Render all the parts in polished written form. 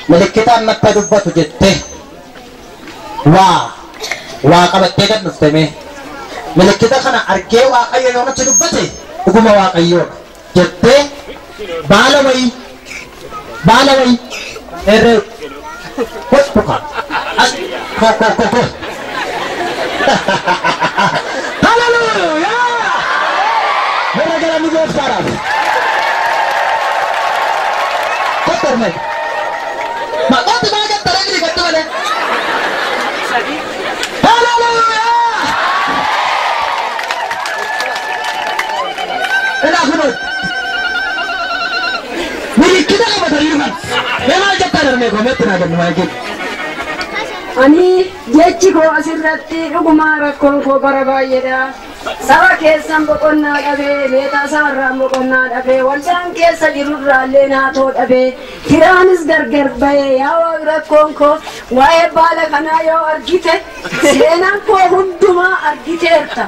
Milikkitaan natti dubbatu jettee waa qabattee gad dhufte mee milikkita kana argee Waaqayyo yoo natti dubbate dhuguma Waaqayyoodha jettee baala wayii erree kottu ka as ko ko ko ko Hallelujah! Warra galanni gooftaadhaaf. Kottu armee. Maqooti maa gattaree gidi gattu malee. Hallelujah! Ilaa kunoo. Milikkita qabatanii dhufan. Mee maal jettaan armee koo meetti naa kennu maayikii. Ani jechi koo asirratti dhugumaa rakkoon koo bara baay'eedha. Saba keessan boqonnaa dhabee, meetaa sabarraan boqonnaa dhabee, waldaan keessa jirurraallee naatoo dhabee, firaanis gargar bahee, yaa waaqa rakkoon koo waa'ee baala kanaa yoo argite, seenaan koo hundumaa argiteerta.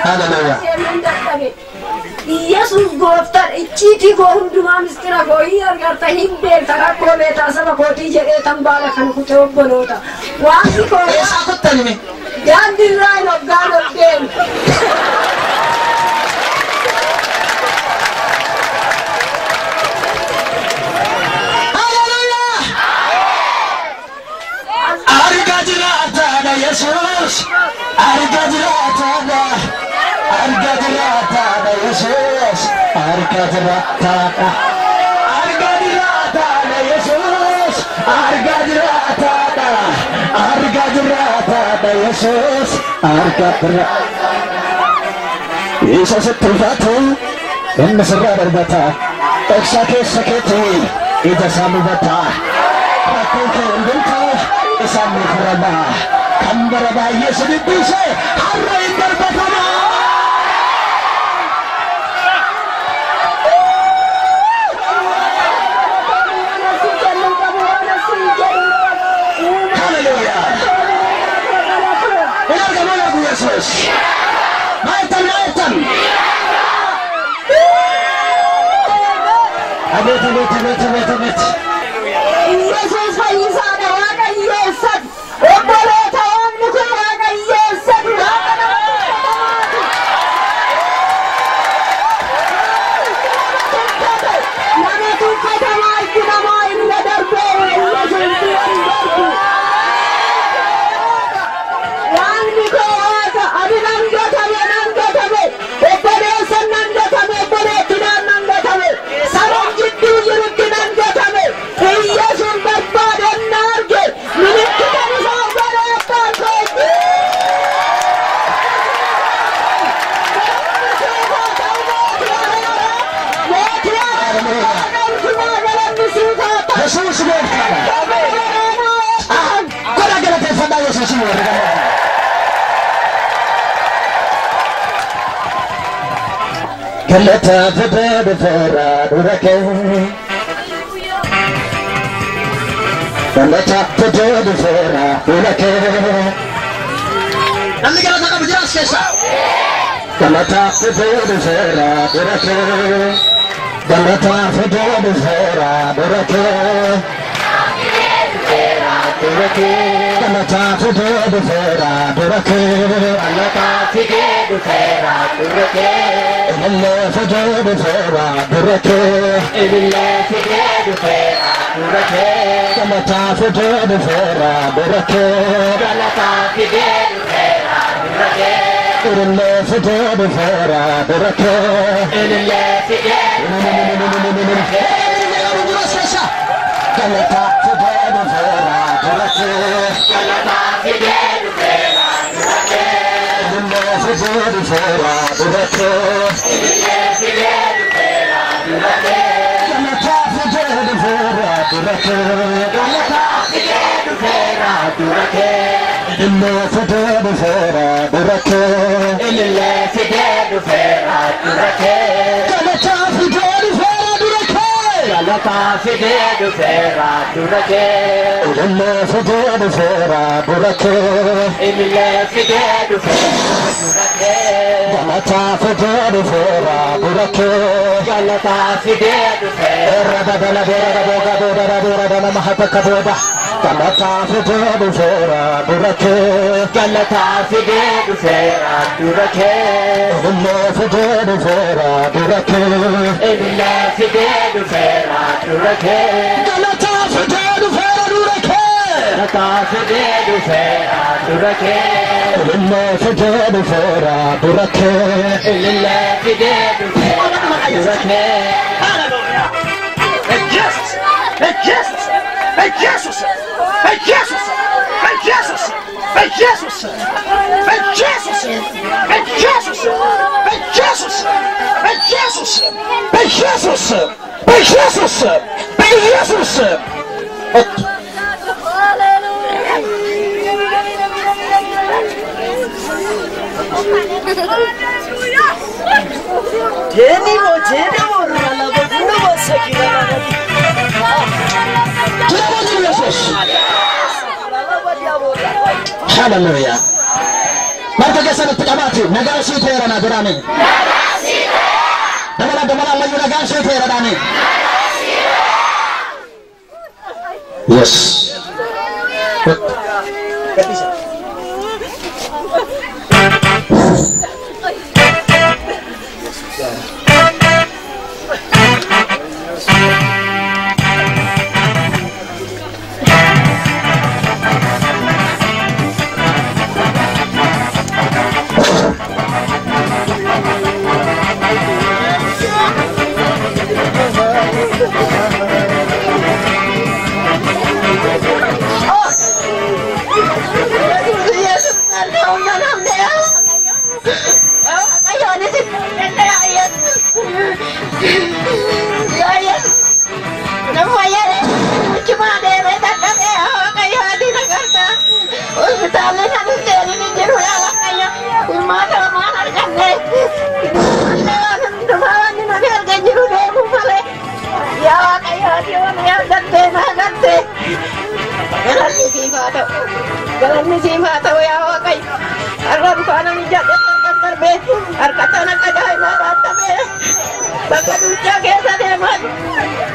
Hallelujah. Yesus gooftaan icciitii koo hundumaa mistira koo hin argarta hin beekta rakkoo beektaa saba kootii jedhee tan baala kan kute obboloota. Waaqni koo Eessaa kottan hime? daandii irraa hin hoggaan ol deemu. Hallelujah! Argaa jiraataadha Yesuus! Argaa jiraataadha! Argaa jiraataadha Yesuus! Argaa jiraataadha! Argaa jiraataadha Yesuus! Argaa jiraataadha! Argaa jiraataadha Yesuus! Argaa jiraataadha! Isa sitti ulfaatu inni sirraa darbata. Dhoksaa keessa keetii ija isaa mubata. Rakkoon kee hundumtuu isaan ni furama. Kan bara baay'ee si dubbise har'a hin darbatama. Hallelujah. Hin argamu yaa Yesuus. Maayittan maayittan. Abeet abeet abeet abeet abeet. Yesuus fayyisaadha Waaqa hiyyeessati. Obboloota waaqni kun Waaqa hiyyeessati. Waaqa nama tuffatamaa. Nama tuffatamaa itti namaa irra darbee Yesuus bira hin darbu. Waaqni koo Waaqa ani nan gatame nan gatame obboleessan nan gatame obboleettinaan nan gatame saba jidduu jirutti nan gatame Yesuus barbaadan na arge milikkitan isaa godhe abbaan koo. Yesuus gooftaadha. Godha galateeffadhaa Yesuusin warra gammadan. Galata fidee dhufeera dura kee. Galata fidee dhufeera dura kee. Namni galata qabu jira as keessa. Galata fidee dhufeera dura kee. Galata fidee dhufeera dura kee. Galata fidee dhufeera dura kee. Galata fidee dhufeera dura kee. Ilillee fidee dhufeera dura kee. Ilillee fidee dhufeera dura kee. Galata fidee dhufeera dura kee. Galata fidee dhufeera dura kee. Ilillee fidee dhufeera dura kee. Ilillee fidee dhufeera dura kee. Galata fidee dhufeera dura kee. Galata fidee dhufeera dura kee. Ilillee fidee dhufeera dura kee. Ilillee fidee dhufeera dura kee. Galata fidee dhufeera dura kee. Galata fidee dhufeera dura kee. Ilillee fidee dhufeera dura kee. Ilillee fidee dhufeera dura kee. Galataa fidee dhufeera dura kee. Galataa fidee dhufeera dura kee. Ilillee fidee dhufeera dura kee. Ilillee fidee dhufeera dura kee. Galataa fidee dhufeera dura kee. Galataa fidee dhufeera. Irra dabala beera daboo gaboo dara beera dala mahata kabooda. Galataa fidee dhufeera dura kee. Galataa fidee dhufeera dura kee. Ilillee fidee dhufeera dura kee. Ilillee fidee dhufeera dura kee. Galataa fidee dhufeera dura kee. Galataa fidee dhufeera dura kee. Ilillee fidee dhufeera dura kee. Ilillee fidee dhufeera dura kee. Hallelujah. Hey Jesus. Hey Jesus. Hey Jesus. Hey Jesus. Hey Jesus. Hey Jesus. Hey Jesus. Hey Jesus. Hey Jesus. Hey Jesus. Hey Jesus. Hey Jesus. Hey Jesus. Hallelujah. Marka keessan itti qabaatu nagaan sii ta'eera naa jedhame. Dabala dabala ammayyuu nagaan sii ta'eera dhaame. Yes. Galanni siif haa ta'u yaa Waaqayyo. Har'a dukaana mijaa'e kan darbee harkattaan akka daa'imaa baattamee bakka duuchaa keessa deemaa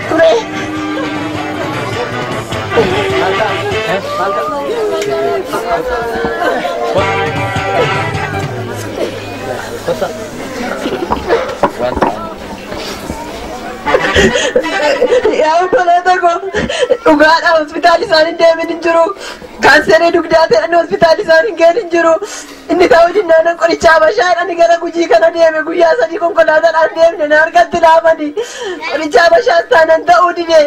ture. Yaa obboleessa koo dhugaadha hospitaalli isaan hin deemin hin jiru. Kaanserii dugdaa ta'an hospitaalli isaan hin geenye hin jiru. Inni ta'uu dinnaan qoricha Habashaadhaan gara Gujii kana deeme guyyaa sadii konkolaataadhaan deemne na harkatti laafani. Qoricha Habashaas taanan ta'uu dide.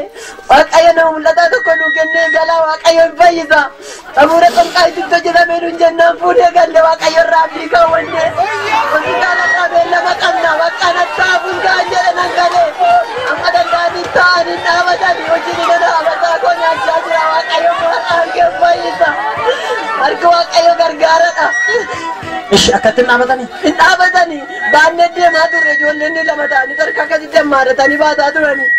Waaqayyo nama mul'ataa tokko nuu kennee galaa Waaqayyo hin fayyisa. Hafuura xonqaa itti hojjetamee nuun jennaan fuudhee galle Waaqayyo irraa abdii kaawwanne. Hospitaala irraa beellama qabna. Bakka natti haafuun ta'an jedhe nan galee. Amma danda'anii ta'anii dhaabatanii hojiin mana habasaa koo nyaachaa jira. Waaqayyo harkaan kee fayyisa. Harki Waaqayyo gargaaradha. Ishi akkatti hin dhaabatanii? Hin dhaabatanii. Baannee deemaa turre ijoolleen lama ta'anii harka akkasitti hammaaratanii baataa turanii.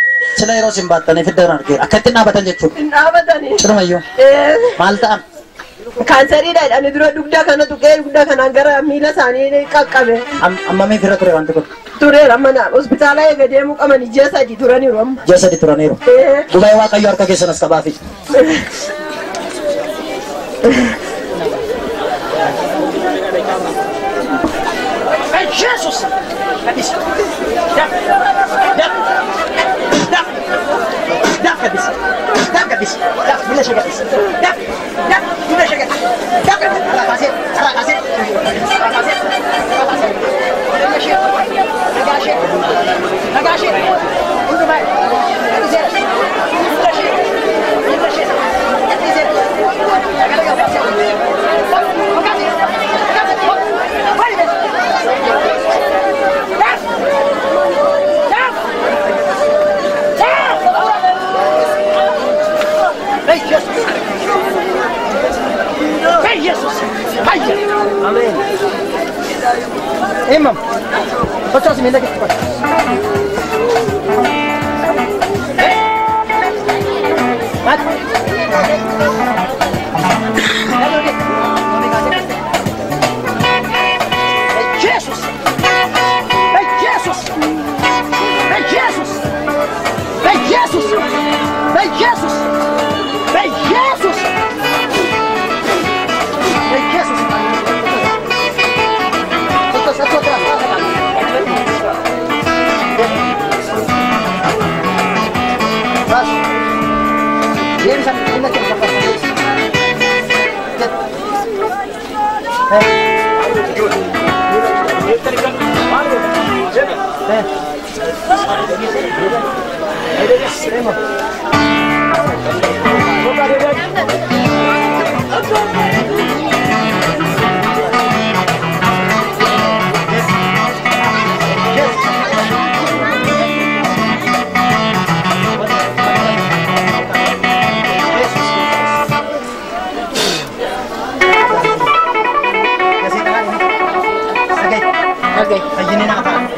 Sila yeroo isin baattanii fiddan argeera. Akkatti hin dhaabatan jechuudha. Hin dhaabatanii. Cirumayyuu. Maal ta'an? Kaanseriidha jedhanii dura dugda kana tuqee dugda kanaan gara miila isaanii qaqqabe. Ammamii fira ture wanti kun? Tureera mana hospitaala eega deemuu qaban ji'a sadii turaniiru amma. Ji'a sadii turaniiru. Gubaa Waaqayyo harka keessan as qabaafi. Hey Jesus. Daf. Daf. Daf. Daf gadis. Daf gadis. Daf bila gadis. Daf. Daf bila gadis. Daf. Rakasir. Rakasir. Rakasir. Rakasir. Nagashi. Nagashi. Undumai. Gadis. Nagashi. Nagashi. Gadis. Hey Jesus! Hey Jesus! Fayya. Ameen. Imam. Sochoos miila kee. Mat. Jesus. Jesus. Jesus. Jesus. Jesus. Jesus. Jesus.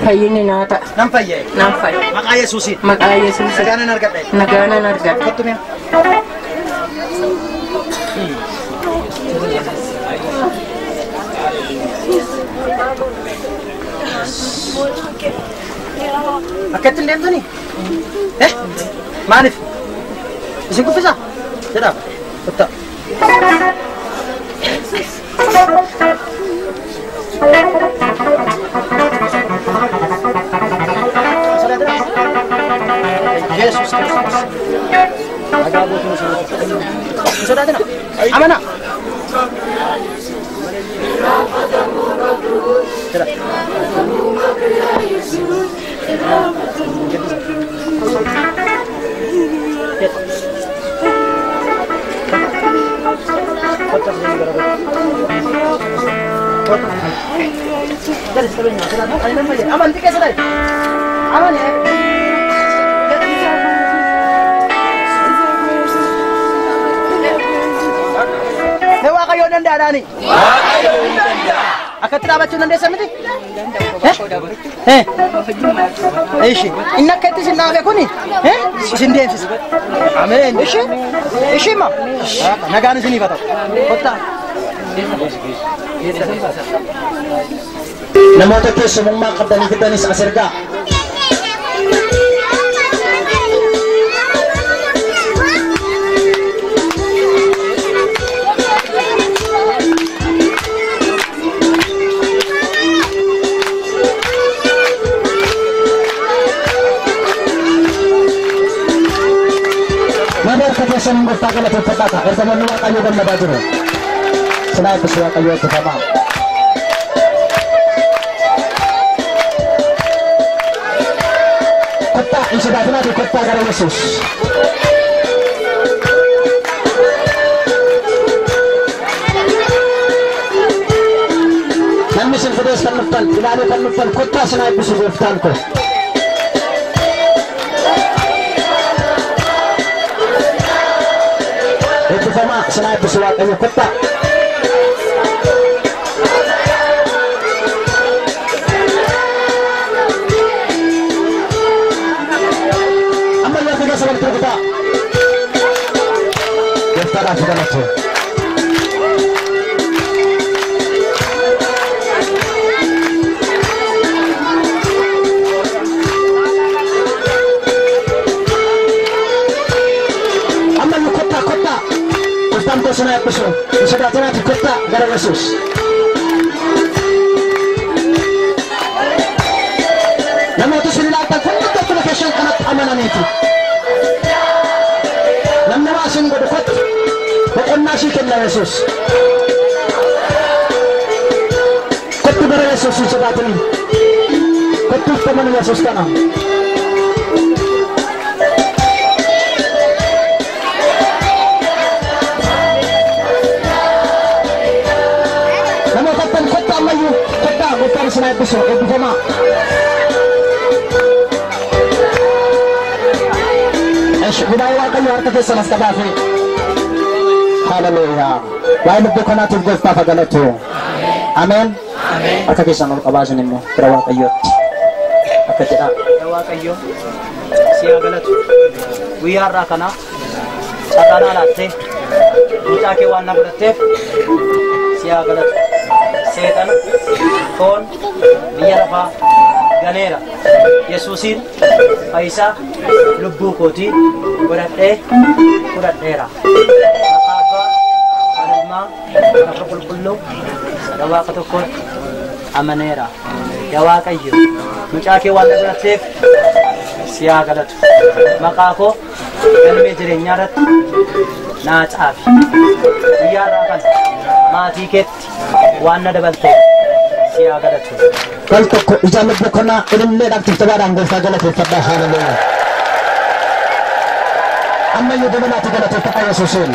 Fayyinni naa ta'a. Nan fayyee. Nan fayye. Maqaa Yesuusiin. Maqaa Yesuusiin. Nagaa nan argadha. Nagaa nan argadha. Kottu mi'a. Akkatti hin deemtanii? Maaliif? Isin kuffisaa? Jedhaa. Kottaa. Yesus Kristus. Sodaatina. Amana. Amantii keessa ta'e. Amani. Waaqayyoon danda'aadhaani. Waaqayyoon danda'a. Akkatti dhaabachuu dandeessan miti? Ishi. Inni akka itti isin dhaabe kuni isin deemsisa. Ameen. Ishi. Ishi ma. Nagaan isiniif haa ta'u. Kottaa. Namoota keessummaa qabdanii fidanis as ergaa. Keessan gooftaa galateeffadhaa. Ergamoonni Waaqayyoo gammadaa jiru. Sinaa eebbisu Waaqayyoo eebbifamaa. Kottaa hin sodaatinaati kottaa gara Yesuus. Namni isin fidees kan dhuftan ilaaluu kan dhuftan kottaa sinaa eebbisu gooftaan koo. Eebbifamaa sinaa eebbisu Waaqayyo kottaa. Ammayyaa fi keessa walitti rukutaa. Gooftaadhaaf galatu. Ammayyu kottaa kottaa. Gooftaan koo sinaa eebbisu. Hin sodaatinaati kottaa gara Yesuus. Namoota isin ilaaltan hundi akkuma keessan kanatti amananiiti. Namni waa isin godhu kottu boqonnaa ishii kenna Yesuus. Kottu gara Yesuus hin sodaatini. Kottu itti Yesuus kana. Namoota akkan kottu ammayyuu kottaa gooftaan isin haa eebbisu eebbifamaa. Gubaa'ee Waaqayyoo harka keessan as qabaafee. Haleluuyaa. Waa'ee lubbuu kanaatiif gooftaaf haa galatu. Ameen. Harka keessan ol qabaa isin immoo gara Waaqayyootti. Akka jedhaa. Yaa Waaqayyo, si haa galatu. Guyyaa har'aa kana carraa naa laattee mucaa kee waan na godhatteef si haa galatu. Seexana, foon, biyya lafaa ganeera. Yesuusiin fayyisaa lubbuu kootii godhadhee fudhadheera. Maqaa Abbaa, kan Ilmaa, kan Hafuura Qulqulluu, sada Waaqa tokkootti amaneera. Yaa Waaqayyo, mucaa kee waan na godhatteef si haa galatu. Maqaa koo galmee jireenyaa irratti naa caafi. Guyyaa har'aa kana maatii keetti waan na dabalteef si haa galatu. Gal tokko ija lubbuu kanaa ililleedhaaf tiftabaadhaan gooftaa galateeffadhaa. Haaleluyyaa. Ammayyuu dabalaatti galateeffadhaa Yesuusiin.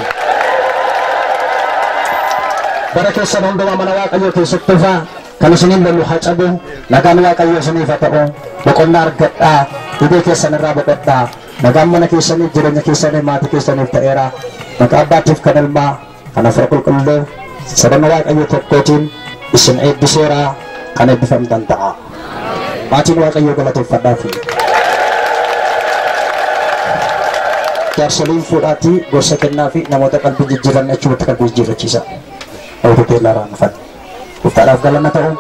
Bara keessan hundumaa mana Waaqayyoo keessatti dhufaa kan isiniin lolu haa cabu, nagaan Waaqayyoo isiniif haa ta'u, boqonnaa argadhaa, dhibee keessan irraa boqodhaa, nagaan mana keessaniif, jireenya keessaniif, maatii keessaniif ta'eera. Maqaa Abbaatiif kan Ilmaa, kan Hafuura Qulqulluu, sadan Waaqayyoo tokkootiin isin eebbiseera, kan eebbifamtan ta'a. Maatiin Waaqayyoo galateeffadhaa fi. Jaarsoliin fuudhaatii gorsa kennaa fi namoota qalbii jijjiiran achumatti qalbii jijjiirrachiisa. Namoota teellaa irraa dhufan. Gooftaadhaaf galanna ta'u.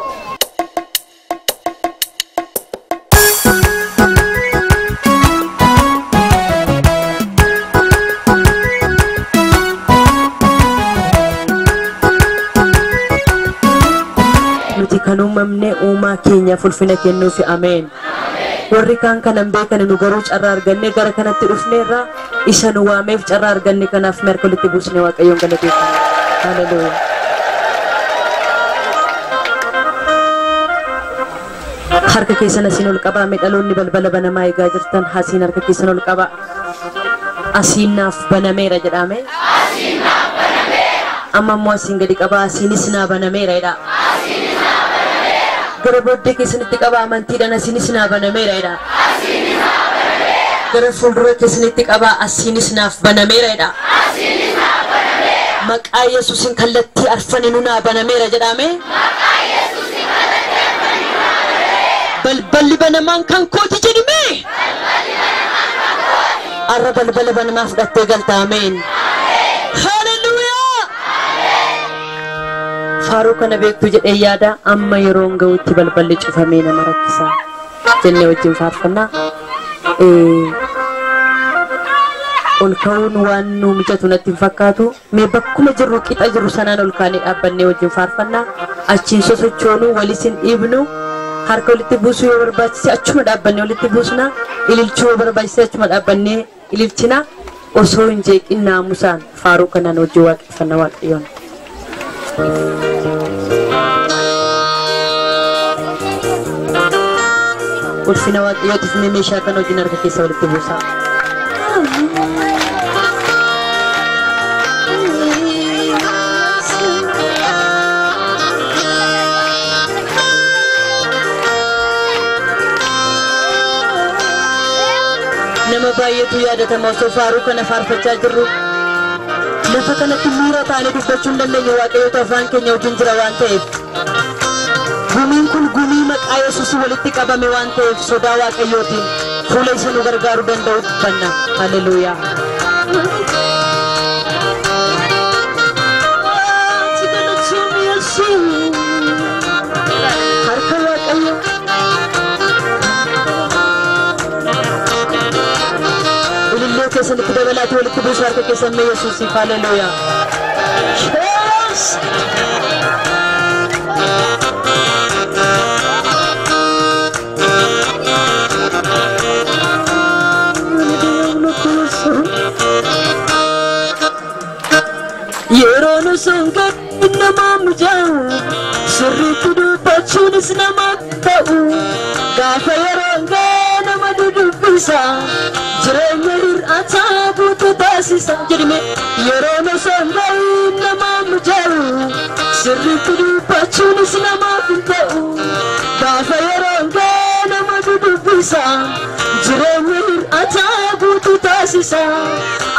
Nuti kan uumamne uumaa keenyaaf ulfina kennuufi. Ameen. Warri kaan kanan beekan nu garuu carraa arganne gara kanatti dhufneerra isa nu waameef carraa arganne kanaaf harka walitti buusne Waaqayyoon galateeffanna. Haleluuyaa. Harka keessan asiin ol qabaa mee dhaloonni balbala banamaa eegaa jirtan asiin harka keessan ol qabaa. Asiin naaf banameera jedhame. Amma immoo asiin gadi qabaa asiinis naa banameera jedha. Gara booddee keessanitti qabaa amantiidhaan asiinis naa banameera jedha. Gara fuuldura keessanitti qabaa asiinis naaf banameera jedha. Maqaa Yesuusiin kallattii arfaninu naa banameera jedhame. Balballi banamaan kan kooti jedhime. Arra balbala banamaa fudhattee galta. Ameen. Haleluuyaa. Faaruu kana beektu jedhee yaada amma yeroon ga'utti balballi cufamee nama rakkisa jennee wajjin faarfannaa. Ol ka'uun waan nu mijatu natti hin fakkaatu. Mee bakkuma jirru qixa jirru sanaan ol kaanee dhaabbannee wajjin faarfannaa. Achiin sosochoonuu walis hin dhiibnu. Harka walitti buusuu yoo barbaachise achuma dhaabbannee walitti buusna. Ililchuu yoo barbaachise achuma dhaabbannee ililchina. Osoo hin jeeqin naamusaan faaruu kanaan wajjin waaqeffanna Waaqayyoon. Ulfina Waaqayyootiif mee meeshaa kana wajjin harka keessa walitti buusaa. Nama baay'eetu yaadatama osoo faaruu kana faarfachaa jirru. Lafa kanatti miira taanee dubbachuu hin dandeenye Waaqayyoota afaan keenya wajjin jira waan ta'eef. Gumiin kun gumii maqaa Yesuus walitti qabame waan ta'eef sodaa Waaqayyootiin fuula isa nu gargaaruu danda'u dubbanna. Haleluuyaa. Harka Waaqayyoo. Ilillee keessanitti dabalaatee walitti buusu harka keessan mee Yesuusiif. Haleluuyaa. Yes! Yeroo nu sun gadi namaa mijaa'u sirriitti dubbachuunis namaaf ta'u gaafa yeroon ga'e nama dudubbisa jireenya hir'ataa guutuu taasisa jedhime. Yeroo nu sun gadi namaa mijaa'u sirriitti dubbachuunis namaaf hin ta'u gaafa yeroon ga'e nama dudubbisa jireenya hir'ataa guutuu taasisa.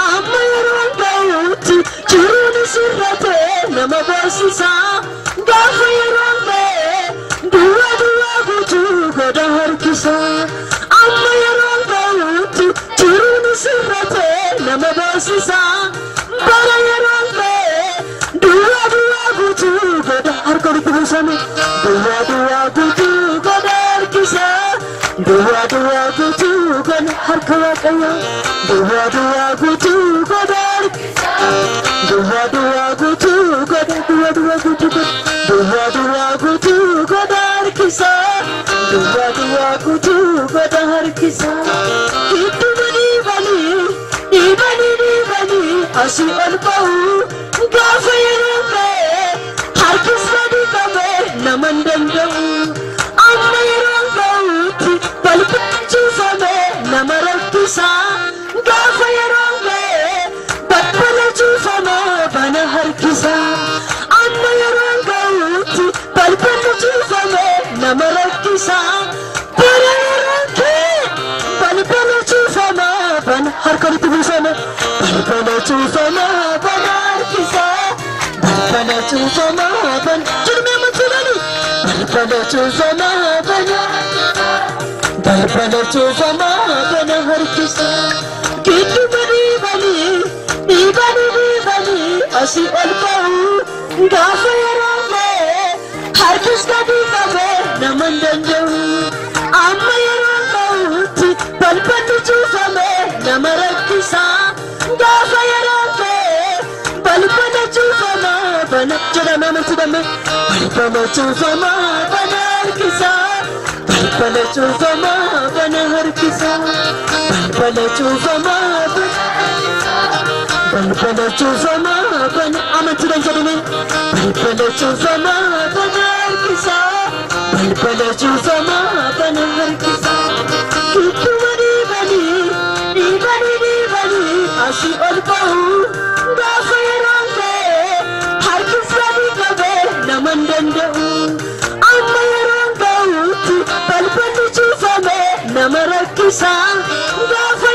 Amma yeroon ga'utti jiruun sirrateera. nama boosisa. Gaafa yeroon ga'e duwwaa duwwaa guutuu goda harkisa. Amma yeroon ga'utti jiruun sirrate nama boosisa. Bara yeroon ga'e duwwaa duwwaa guutuu goda harka buusame. Duwwaa duwwaa guutuu goda harkisa. Duwwaa duwwaa guutuu goda harka Waaqayyoo. Duwwaa duwwaa guutuu goda harkisa. Duwwaa duwwaa guutuu goda duwwaa duwwaa guutuu goda. Duwwaa duwwaa guutuu goda harkisa. Duwwaa duwwaa guutuu goda harkisa. Gidduma dhiibanii dhiibanii dhiibanii asii ol ba'u. Gaafa yeroo ga'e harkis gadi qabee nama hin danda'u. Amma yeroo ga'utti balballi cufame nama rakkisa. Gaafa yeroo ga'e balbala cufame bana harkisa. Amma yeroo ga'utti balballi cufame nama rakkisa. Bara yeroo ga'e balbala cufame bana harka walitti buusame. Balbala cufame bana harkisa. Balbala cufame bana jirmi amantiidhaani. Balbala cufame bana balbala cufame bana harkisa. Gidduma dhiibanii dhiibanii dhiibanii asii ol ba'u. Gaafa yeroo ga'e harkis gadi qabee nama hin danda'u. Amma yeroo ga'utti balballi cufame nama rakkisa. Gaafa yeroo ga'e balbala cufame bana jedhame amantiidhame. Balbala cufame bana harkisa. Balbala cufame bana harkisa. Balbala cufame bana balbala cufame bana amantiidhaan jedhame. Balbala cufame bana harkisa. Balbala cufame bana harkisa. Gidduma dhiibanii dhiibanii dhiibanii asii ol ba'u. Gaafa yeroon ga'e harkis gadi qabee nama hin danda'u. Amma yeroon ga'utti balballi cufame nama rakkisa. Gaafa